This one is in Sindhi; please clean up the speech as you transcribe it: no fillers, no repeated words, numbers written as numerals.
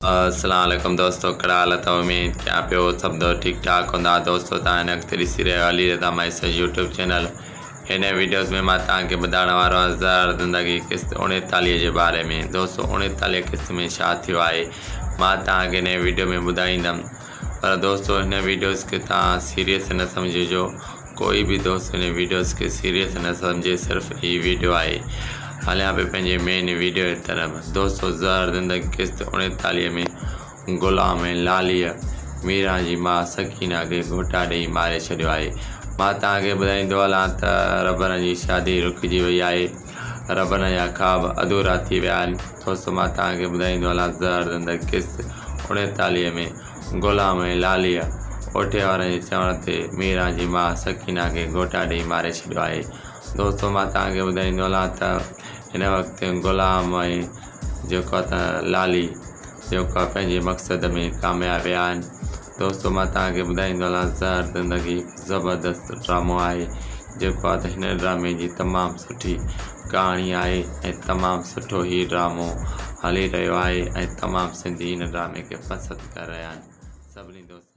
اسلام عليڪم دوستو ڪھڙا حال اٿو اميد ڪيان پيو سڀ دوست ٺيڪ ٺاڪ ھوندا دوستو تان ھن وقت ڏسي رھيا علي رضا مھيسر يوٽيوب چينل ھن ويڊيوز ۾ مان توھان کي ٻڌائڻ وارو آھيان زھر زندگي قسط 39 جي باري ۾ دوستو 39 قسط ۾ ڇا ٿيو آھي مان توھان کي ھن ويڊيو ۾ ٻڌائيندم پر دوستو ھن ويڊيوز کي توھان سيريس نه سمجھجو ڪوئي به دوست هن ويڊيوز کي سيريس نه سمجهي صرف هي ويڊيو آهي هليان پيو پنهنجي مين ويڊيو جي طرف دوستو زهر زندگي قسط 39 ۾ غلام ۽ لاليء ميران جي ماء سڪينه کي گهوٽا ڏئي ماري ڇڏيو آهي مان توهان کي ٻڌائيندو هلان ته ربن جي شادي رڪجي وئي آهي ربن جا خواب اڌورا ٿي ويا آهن دوستو مان توهان کي ٻڌائيندو هلان زهر زندگي قسط 39 ۾ غلام ۽ لاليء اوٺي وارن جي چوڻ تي ميران جي ماء سڪينه کي گهوٽا ڏئي ماري ڇڏيو آهي. دوستو مان توهان کي ٻڌائيندو هلان ته هن وقت غلام ۽ جيڪو ته لالي جيڪو پنهنجي مقصد ۾ ڪامياب ويا آهن. دوستو مان توهان کي ٻڌائيندو هلان زهر زندگي هڪ زبردست ڊرامو آهي جيڪو ته هن ڊرامي جي تمام سٺي ڪهاڻي آهي ۽ تمام سٺو هي ڊرامو هلي رهيو آهي ۽ تمام سنڌي هن ڊرامي کي پسند ڪري رهيا آهن سڀني دوستن.